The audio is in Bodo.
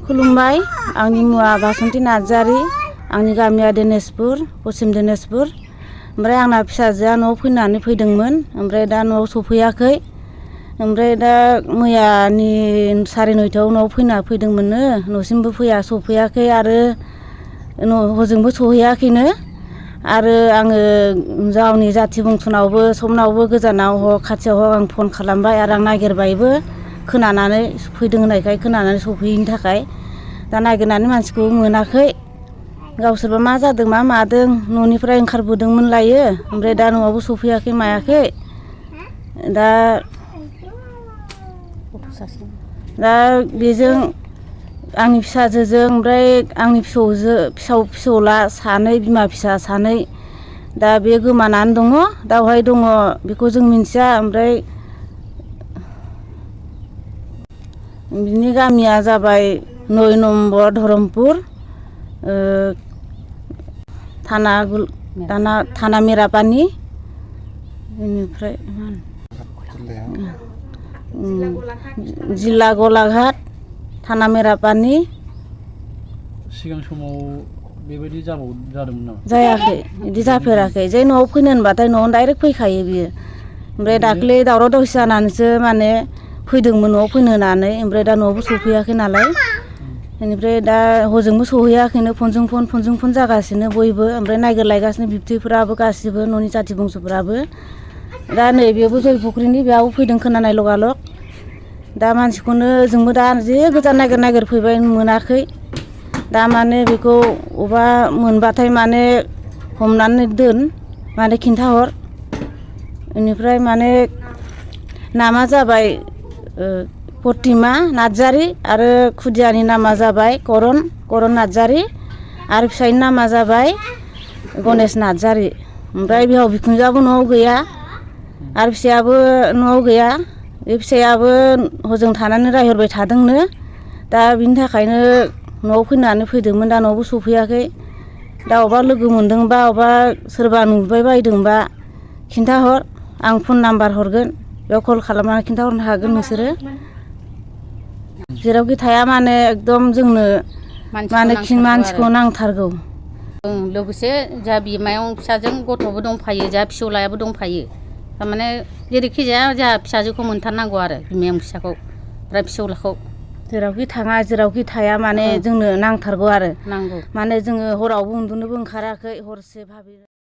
खुलुमबाय आंनि मुङा बासन्ति नार्जारि आंनि गामिया दिनेशपुर पश्चिम दिनेशपुर ओमफ्राय आंना फिसाजोआ न'आव फैनानै फैदोंमोन ओमफ्राय दा न'आव सफैयाखै ओमफ्राय दा मैयानि 9:30 न'आव फैदोंमोननो न'सिमबो सफैयाखै आरो हजोंबो सहैयाखैनो आरो आङो गावनि जाथि बंसनावबो सबनावबो गोजानाव हक खाथियाव हक आं फन खालामबाय आरो आं नागिरबायबो खोनानानै फैदों होननायखाय खोनानानै सफैयैनि थाखाय दा नागिरनानै मानसिखौ मोनाखै गावसोरबा मा जादों मा मादों न'निफ्राय ओंखारबोदोंमोन लायो ओमफ्राय दा न'आवबो सफैयाखै मायाखै दा बेजों आंनि फिसाजोजों ओमफ्राय आंनि फिसौला सानै बिमा फिसा सानै दा बे गोमानानै दङ दा बहाय दङ बेखौ जों मिन्थिया ओमफ्राय बिनि गामिया जाबाय 9 नम्बर धरमपुर थाना मेरापानि बेनिफ्राय जिल्ला गलाघाट थाना मेरापानि सिगां समाव बेबायदि जादोंमोन नामा? जायाखै बिदि जाफेराखै जे न'आव फैनो होनबाथाय न'आवनो डाइरेक्ट फैखायो बियो ओमफ्राय दाख्लै दावराव दावसि जानानैसो माने फैदोंमोन न'आव फैनो होननानै ओमफ्राय दा न'आवबो सफैयाखै नालाय बेनिफ्राय दा हजोंबो सहैयाखैनो फनजों फन जागासिनो बयबो ओमफ्राय नागिरलायगासिनो बिबथैफोराबो गासिबो न'नि जाथि बंस'फोराबो दा नै बेयावबो जय फुख्रिनि बेयाव फैदों खोनानाय लगालग दा मानसिखौनो जोंबो दा जे गोजान नागिर फैबाय मोनाखै दा माने बेखौ अबा मोनबाथाय माने हमनानै दोन माने खिन्थाहर बेनिफ्राय माने नामा जाबाय प्रतिमा नार्जारि आरो खुदियानि नामा जाबाय करन नार्जारि आरो फिसाइनि नामा जाबाय गनेश नार्जारि ओमफ्राय बिहाव बिखुनजोआबो न'आव गैया आरो फिसायाबो न'आव गैया बे फिसायाबो हजों थानानै रायहरबाय थादोंनो दा बिनि थाखायनो न'आव फैदोंमोन दा न'आवबो सफैयाखै दा अबा लोगो मोनदोंबा अबा सोरबा नुबाय बायदोंबा खिन्थाहर आं फन नाम्बार हरगोन बेयाव कल खालामनानै खिन्थाहरनो हागोन नोंसोरो जेरावखि थाया माने एकदम जोंनो माने मानसिखौ नांथारगौ लोगोसे जोंहा बिमायं फिसाजों गथ'बो दंफायो जोंहा फिसौलायाबो दंफायो थारमाने जेरैखि जाया जोंहा फिसाजोखौ मोनथारनांगौ आरो बिमायं फिसाखौ ओमफ्राय फिसौलाखौ जेरावखि थाङा जेरावखि थाया माने जोंनो नांथारगौ आरो नांगौ माने जोङो हरावबो उन्दुनोबो ओंखाराखै हरसे भाबि